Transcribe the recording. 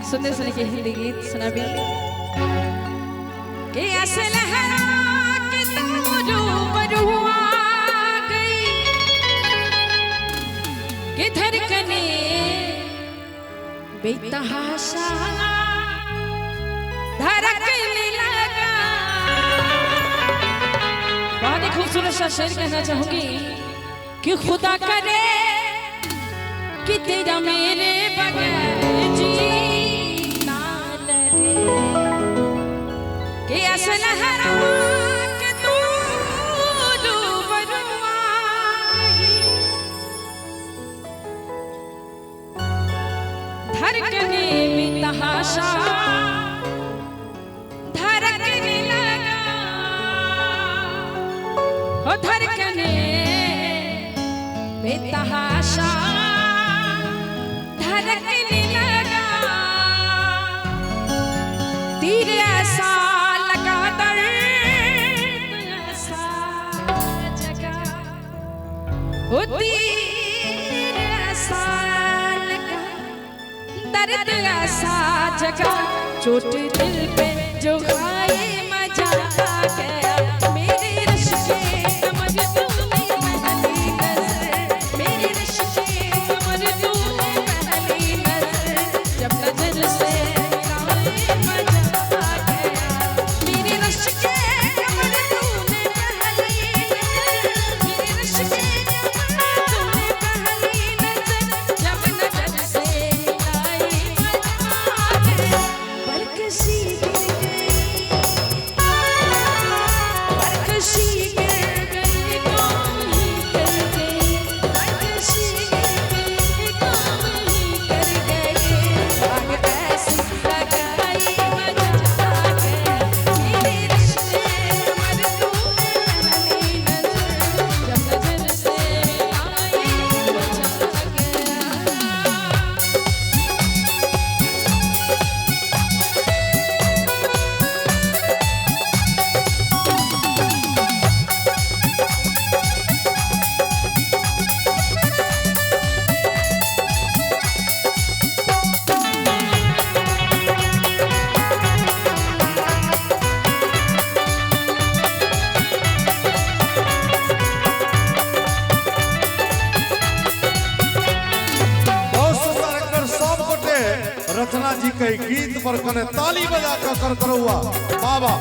सुंदर सुन के हिंदी गीत सुनाबी के असल है कि तुम रूबरू आ गई कि धड़कने बेतहाशा धड़कने लगा। बहुत ही खूबसूरत सा शेर कहना चाहूंगी कि खुदा करे कि तेरा मेरे बगैर जीना लगे कि असल है कि तू रूबरू आ गई धड़कने बेतहाशा धड़कने लगा हो धड़कने बेतहाशा धड़कने लगा तीर ऐसा लगा दर्द ऐसा जगा हो तीर ऐसा लगा दर्द ऐसा जगा चोट दिल पे जो खाए मजा आ गया। मेरे रश्के कमर तूने पहली नजर, मेरे रश्के कमर तूने पहली नजर, जब नजर से मिलाए मजा आ गया। मेरे रश्के कमर तूने पहली नजर, मेरे रश्के कमर तूने पहली नजर, जब नजर से मिलाए मजा आ गया। बरकशी गिर गई, बरकशी गिर गई काम ही कर गई, बरकशी गिर गई काम ही कर गई, आग ऐसी लगाई मजा आ गया। मेरे रिश्ते कमर तूने पहली नजर, जब नजर से मिलाई मजा आ गया। बहुत सुंदर एक बेर सब गोटे रचना जी के गीत पर कने ताली बजा कर कर करुआ बाबा।